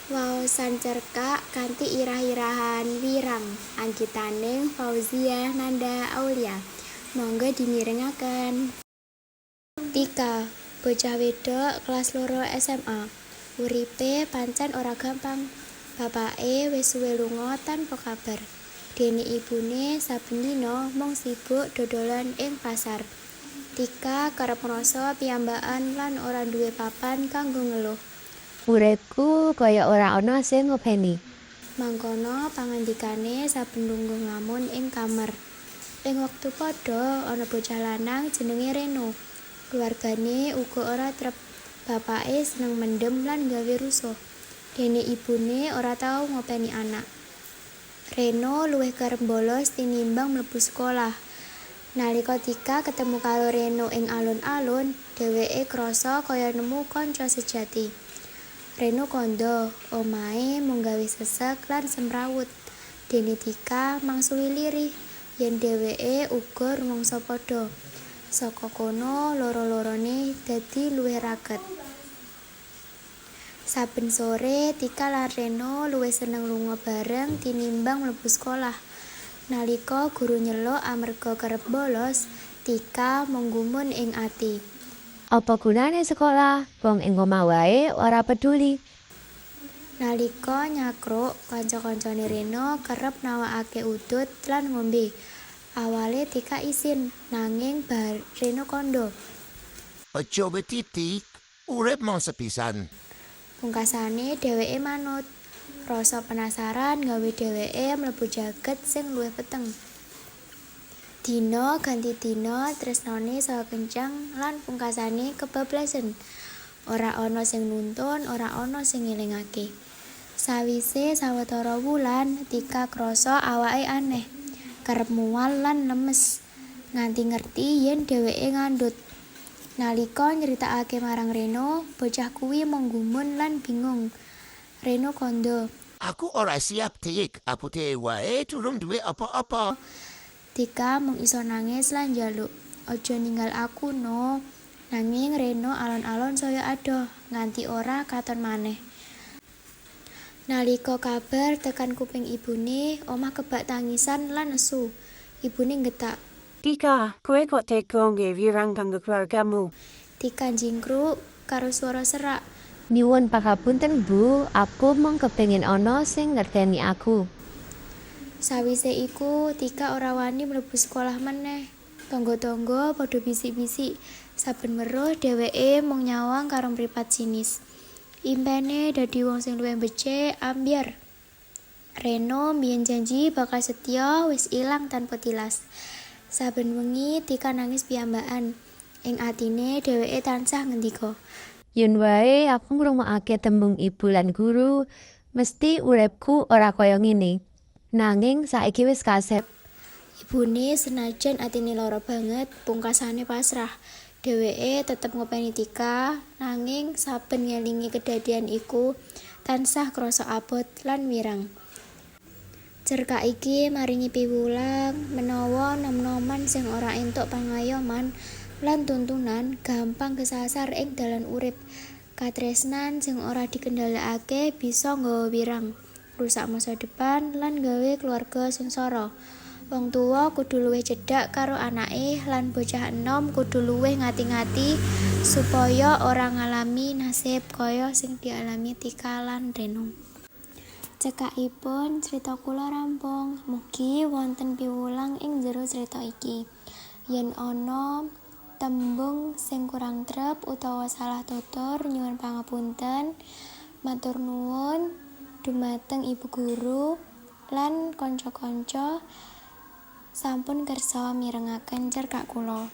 Waosan cerkak kanthi irah-irahan Wirang anggitaning Fauziah Nanda Aulia. Monggo dimirengaken. Tika, bocah wedok kelas 2 SMA. Uripe pancen ora gampang. Bapake wis suwe lunga tanpa kabar. Dene ibune saben dina mung sibuk dodolan ing pasar. Tika kerep ngrasa piyambakan lan ora duwe papan kanggo ngeluh. Uripku kaya ora ana sing ngopeni. Mangkono pangandikane saben lungguh nglamun ing kamar. Ing wektu padha ana bocah lanang jenenge Reno. Keluargane uga ora trep. Bapake seneng mendem lan gawe rusuh. Dene ibune ora tau ngopeni anak. Reno luwih kerep bolos tinimbang mlebu sekolah. Nalika Tika ketemu karo Reno ing alun-alun, dheweke krasa kaya nemu kanca sejati. Reno kandha, omahe mung gawe sesek lan semrawut. Dene Tika mangsuli lirih yen dheweke uga rumangsa padha. Saka kono loro-lorone dadi luwih raket. Saben sore Tika lan Reno luwih seneng lunga bareng tinimbang mlebu sekolah. Nalika guru nyeluk amarga kerep bolos, Tika mung gumun ing ati. Apa gunane sekolah, wong ing omah wae ora peduli. Nalika nyakruk, kanca-kancane Reno kerep nawakake udut lan ngombe. Awale Tika isin, nanging bar Reno kandha. Aja wedi, Tik, urip mung sepisan. Pungkasane dheweke manut. Rasa penasaran gawe dheweke mlebu jagad sing luwih peteng. Dina ganti dina tresnane saya kenceng lan pungkasane kebablasen. Ora ana sing nuntun, ora ana sing ngelingake. Sawise sawetara wulan, Tika krasa awake aneh, kerep mual lan lemes, nganti ngerti yen dheweke ngandhut. Nalika nyritakake marang Reno, bocah kuwi mung gumun lan bingung. Reno kandha, Aku ora siap, Tik, aku dhewe wae durung duwe apa-apa. Tika mung iso nangis lan njaluk, "Aja ninggal aku, No." Nanging Reno alon-alon saya adoh, nganti ora katon maneh. Nalika kabar tekan kuping ibune, omah kebak tangisan lan nesu. Ibune nggetak. Tika, kowe kok tega nggawe wirang kanggo keluargamu? Tika njingkruk karo swara serak. Nyuwun pangapunten, Bu, aku mung kepengin ana sing ngerteni aku. Sawise iku, Tika ora wani mlebu sekolah meneh. Tangga-tangga padha bisik-bisik. Saben weruh dheweke mung nyawang karo mripat sinis. Impene dadi wong sing luwih becik ambyar. Reno mbiyen janji bakal setya wis ilang tanpa tilas. Saben wengi Tika nangis piyambakan. Ing atine dheweke tansah ngendika, Yen wae aku ngrungokake tembung ibu lan guru, mesti uripku ora kaya ngene. Nanging saiki wis kasep. Ibune senajan atine lara banget, pungkasane pasrah. Dheweke tetep ngopeni Tika, nanging saben ngelingi kedadian iku tansah krasa abot lan wirang. Cerkak iki maringi piwulang menawa nom-noman sing ora entuk pangayoman lan tuntunan gampang kesasar ing dalan urip. Katresnan sing ora dikendhalekake bisa nggawa wirang, rusak masa depan lan gawe keluarga sengsara. Wong tuwa kudu luwih cedhak karo anake lan bocah enom kudu luwih ngati-ngati supaya ora ngalami nasib kaya sing dialami Tika lan Reno. Cekakipun crita kula rampung. Mugi wonten piwulang ing jero crita iki. Yen ana tembung sing kurang trep utawa salah tutur nyuwun pangapunten. Matur nuwun dumateng ibu guru lan kanca-kanca sampun kersa mirengaken cerkak kula.